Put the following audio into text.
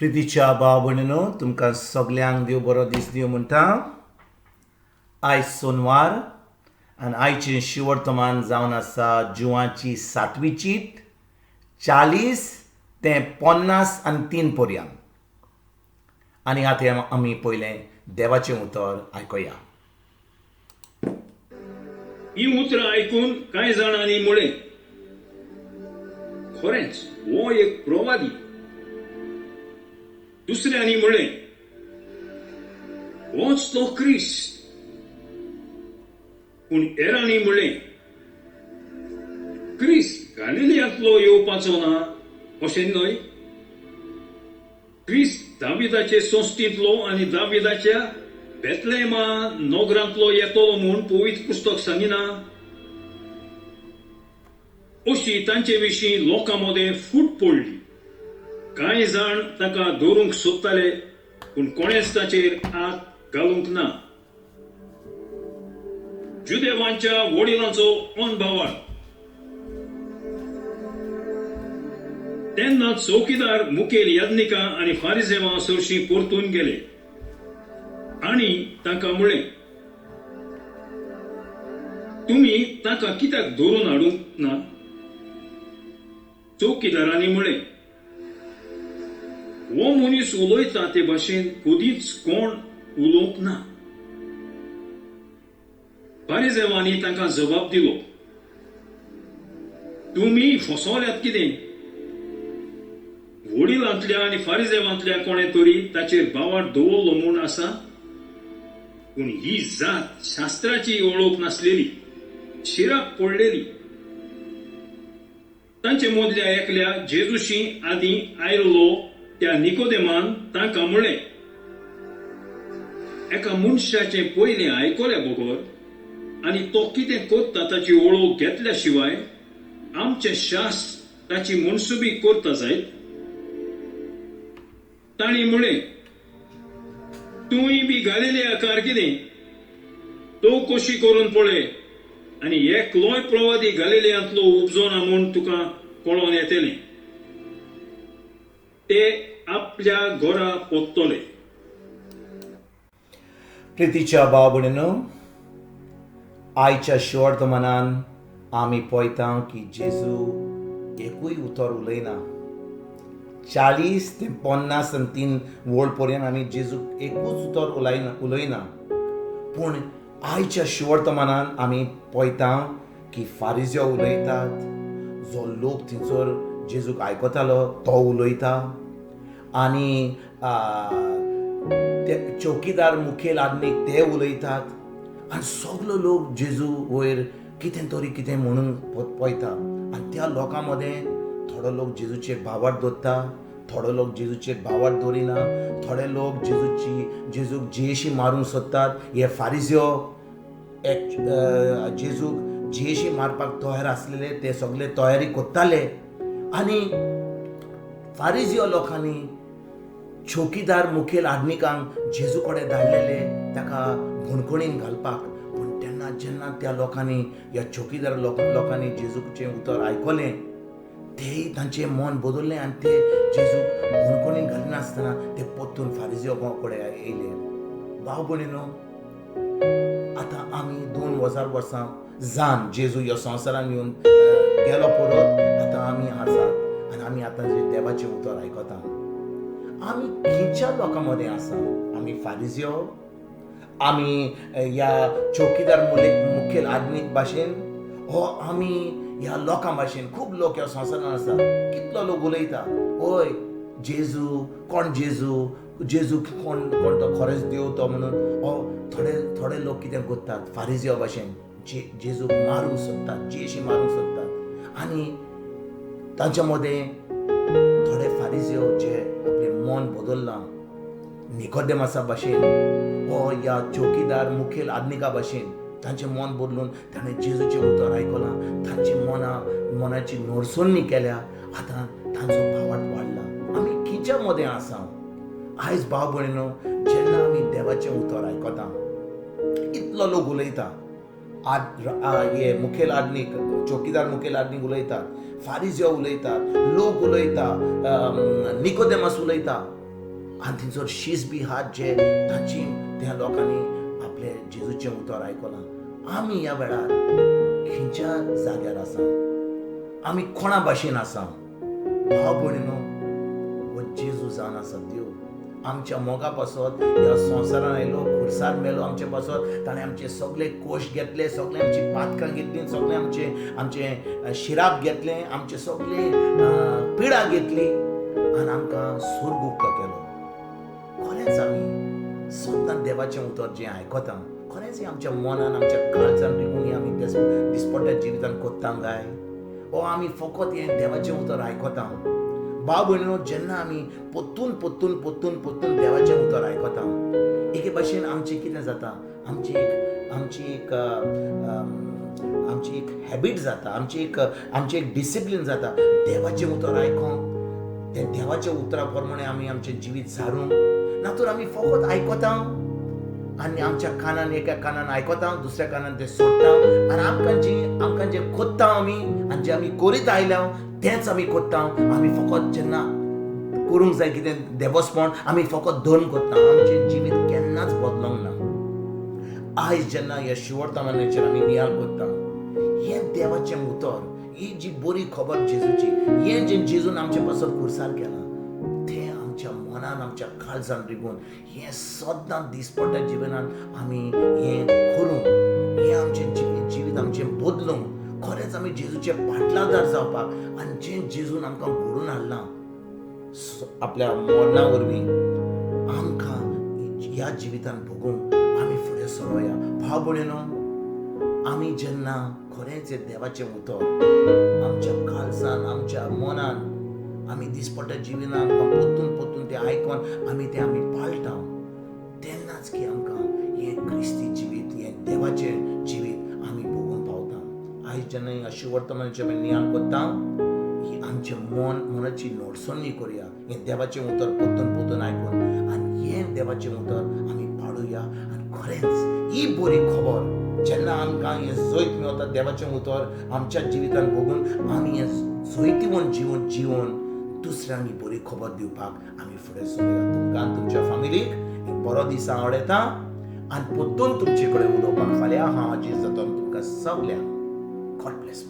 प्रितीच्या भाव भयणीनो, तुमकां सगल्यांक देव बरो दीस दिवं म्हणटा. आयज सोनवार आनी आयचें शिवर्तमान जावन आसा जुवाची सातवी चीत 40 ते 53 पर्यंत. आनी आतां आमी पयलें देवाचें उतर आयकुया. ही उतरां आयकून कांय जाणांनी म्हळें, खरेंच हो एक प्रवादी. दुसऱ्यांनी म्हळें, होच तो क्रिस्त. पूण हेरांनी म्हळें, क्रिस्त गालिलियांतलो येवपाचो ना अशें न्हय? क्रिस्त दाविदाचे संस्थेंतलो आनी दाविदाच्या बेतलेमा नगरांतलो येतलो म्हूण पवित्र पुस्तक सांगिना? अशी तांचे विशीं लोकां मदें फूट पडली. कांय जाण ताका धरूंक सोदताले, पूण कोणेच ताचेर हात घालूंक ना. जुदेवांच्या वडिलांचो अनभावाळ. तेन्ना चौकीदार मुखेल याज्ञिकां आनी फारिजेवां सरशीं परतून गेले आनी तांकां म्हळें, तुमी ताका कित्याक धरून हाडूंक ना? चौकीदारांनी म्हळें, हो मनीस उलयता ते भाशेन कदींच कोण उलोवंक ना. फारिजेवांनी तांकां जबाब दिलो, तुमी फसवल्यात कितें? वडिलांतल्या आनी फारिजेवांतल्या कोणें तरी ताचेर बावाट दवरलो म्हूण आसा? पूण ही जात शास्त्राची वळख नासलेली, शिराप पडलेली. तांचे मदल्या एकल्या जेजूशी आदीं आयिल्लो त्या निकोदेमान तांकां म्हळें, एका मनशाचें पयलें आयकल्या बगर आनी तो कितें करता ताची वळख घेतल्या शिवाय आमचें शास्त्र ताची मनसुबी करता जायत? तांणी म्हळें, तूंय बी गालिलियाकार कितें? तो कशी करून पळय आनी एकलोय प्रवादी गालिलियांतलो उपजोना म्हूण तुका कळोन येतलें. ते आपल्या घरा परतले. प्रितीच्या भाव भयणीनो, आयच्या शिवर्तमानान आमी पळयता की जेजू एकूय उतर उलयना. 40 ते 53 वळ पर्यंत आमी जेजूक एकूच उतर उलयना. पूण आयच्या शिवर्तमानान आमी पळयता की फारिज्यो उलयतात, जो लोक थंयसर जेजूक आयकतालो तो उलयता, आनी ते चौकीदार मुखेल आदमीक ते उलयतात, आनी सगलो लोक जेजू वयर कितें तरी कितें म्हणून पळयता. आनी त्या लोकां मदें थोडो लोक जेजूचेर भावार्थ दवरता, थोडो लोक जेजूचेर भावार्थ दवरिना, थोडे लोक जेजूक जियेशी मारूंक सोदतात. हे फारिज्यो एक जेजूक जियेशी मारपाक तयार आसलेले, ते सगळे तयारी करताले. आनी फारिज्यो लोकांनी चौकीदार मुखेल आदमिकांक जेजू कडेन धाडलेले ताका बणकणीन घालपाक. पूण तेन्ना जेन्ना त्या लोकांनी ह्या चौकीदार लोकांनी जेजूचें उतर आयकलें, तेय तांचें मन बदल्लें आनी ते जेजूक बणकणीन घालिनासतना ते परतून फारिज्यो कडेन येयले. भाव भयणीनो, आतां आमी 2000 वर्सां जावन जेजू ह्या संवसारान येवन गेलो परत, आतां आमी आसात आनी आमी आतां जे देवाचें उतर आयकता. आमी खंयच्या लोकां मदें आसा? आमी फारिज्यो, आमी ह्या चौकीदार मुखेल आदमीक भाशेन, हो आमी ह्या लोकां भाशेन? खूब लोक ह्या संवसारान आसा, कितलो लोक उलयता, हय जेजू कोण, जेजू जेजू कोण, कोण तो खरेंच देव तो म्हणून. हो थोडे थोडे लोक कितें करतात, फारिज्यो भाशेन जेजूक मारूंक सोदतात, जेशी मारूंक सोदतात. आनी तांच्या मदें थोडे फारिज्यो जे आपलें मन बदल्लां, निकोदेमासा भाशेन, हो ह्या चौकीदार मुखेल आदमिका भाशेन, तांचें मन बदलून ताणें जेजूचें उतर आयकलां, तांची मनाची नरसणी केल्या, आतां तांचो भावार्थ वाडला. आमी खंयच्या मदें आसा आयज भाव भयणीनो? जेन्ना आमी देवाचें उतर आयकता, इतलो लोक उलयता, हे मुखेल आदमीक, चौकीदार मुखेल आदमीक उलयतात, फारिज्यो उलयतात, लोक उलयता, निकोदेमस उलयता. आनी थंयसर शीस बी आहात जे तांची त्या लोकांनी आपले जेजूचें उतर आयकलां. आमी ह्या वेळार खंयच्या जाग्यार आसा, आमी कोणा भाशेन आसा? भाव भयणीनो, हो जेजू जावन आसा देव आमच्या मोगा पासत ह्या संवसारान आयलो, खुर्सार मेलो आमचे पासत. ताणें आमचे सगळे कोश घेतले, सगळे आमची पातकां घेतली, सगळे आमचे आमचे शिराप घेतले, आमचे सगळे पिडा घेतली आनी आमकां स्वर्ग उक्तो केलो. खरेंच आमी सद्दां देवाचें उतर जें आयकता, खरेंच हें आमच्या मनान आमच्या काळजान रिगून आमी दिसपट्ट्या जिवितान कोत्ता काय, ओ आमी फकत हें देवाचें उतर आयकता? भाव भयणीनो, जेन्ना आमी पोत्तून पोत्तून पोत्तून पोत्तून देवाचें उतर आयकता, एके भाशेन आमचें कितें जाता, आमची एक आमची एक आमची एक हॅबीट जाता, आमची एक डिसिप्लीन जाता. देवाचें उतर आयकोंक, तें देवाच्या उतरा प्रमाणे आमी आमचें जिवीत सारूंक ना तर आमी फकत आयकता आनी आमच्या कानान एका कानान आयकता, दुसऱ्या कानान तें सोडटा आनी आमकां जें कोत्ता आमी आनी जें आमी करीत आयल्या तेंच आमी कोत्ता. आमी फकत जेन्ना करूंक जाय कितें देवस्पण आमी फकत धर्म कोत्ता, आमचें जिवीत केन्नाच बदलोंक ना. आयज जेन्ना ह्या शिवर्तमानाचेर आमी नियाळ कोत्ता, हें देवाचें उतर, ही जी बरी खबर जेजूची, हें जें जेजून आमचे पासत खुर्सार केलां तें आमच्या मनान आमच्या काळजान रिगून हें सद्दां दिसपट्ट्या जिवनान आमी हें करूंक, हें आमचें जिवीत आमचें बदलूंक, खरेंच आमी जेजूचे पाटलादार जावपाक आनी जें जेजून आमकां घडोवन हाडलां आपल्या मरणा वरवीं आमकां ह्या जिवितान भोगूंक आमी फुडें सरोया. भाव भयणीनो, आमी जेन्ना खरेंच हें देवाचें उतर आमच्या काळजान आमच्या मनान आमी दिसपट्ट्या जिवितान आमकां पोत्तून पोत्तून तें आयकोन आमी तें आमी पाळटा, तेन्नाच की आमकां हें क्रिस्ती जिवीत, हें देवाचें जिवीत आमी भोगूंक पावता. आयज जेन्ना अशी वर्तमानाचें आमी नियाळ कोत्ता, ही आमचें मन मनाची नडसणी करुया, हें देवाचें उतर पोत्तून पोत्तून आयकून आनी हें देवाचें उतर आमी पाळुया. आनी खरेंच ही बरी खबर जेन्ना आमकां हें जैत मेवता, देवाचें उतर आमच्या जिवितान भोगून आमी हें जैतिवंत जिवन जिवन दुसऱ्यांक ही बरी खबर दिवपाक आमी फुडें सरुया. तुमकां तुमच्या फामिलीक एक बरो दीस आवडटा आनी पोत्तून तुमचे कडेन उलोवपाक फाल्यां हांव हाजीर जातो. तुमकां सगल्यांक गॉड ब्लेस.